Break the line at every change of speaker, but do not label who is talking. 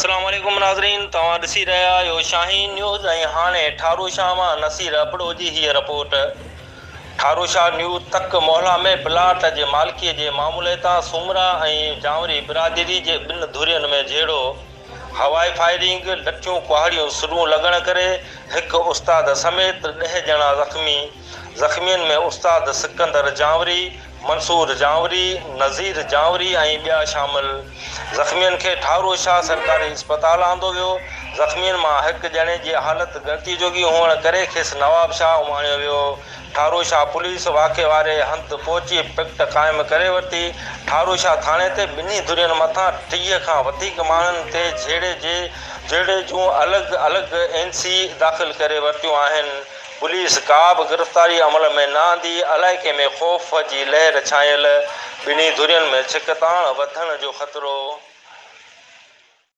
السلام عليڪم ناظرين توهان ڏسي رهيا آهيو شاهين نيوز ۽ هاڻي ٺارو شاهه مان نصير ابڙو جي هيء رپورٽ. ٺارو شاهه نيو تڪ محلا ۾ پلاٽ جي مالڪي جي معاملي تان سومرا ۽ جانوري برادري جي ٻن ڌرين ۾ جهيڙو، هوائي فائرنگ، لٺيون ڪهاڙيون سرون لڳڻ ڪري هڪ استاد سميت ڏهه ڄڻا زخمي، زخمين ۾ استاد سڪندر جانوري، منصور جانوري، نذير جانوري ۽ ٻيا شامل. زخمين کي ٺارو شاهه سرڪاري اسپتال آندو ويو. زخمين مان هڪ ڄڻي جي حالت ڳڻتي جوڳي هئڻ ڪري کيس نوابشاهه اماڻيو ويو. ٺارو شاهه پوليس واقعي واري هنڌ پهچي پڪٽ قائم ڪري ورتي. ٺارو شاهه ٿاڻي تي ٻنهي ڌرين مٿان 30 کان وڌيڪ ماڻهن تي جهيڙي جي جهيڙي جون الڳ الڳ اين سي داخل ڪري ورتيون آهن. پوليس ڪا به گرفتاري عمل ۾ نه آندي، علائقي ۾ خوف جي لهر ڇانيل، ٻنهي ڌرين ۾ ڇڪتاڻ وڌڻ جو خطرو.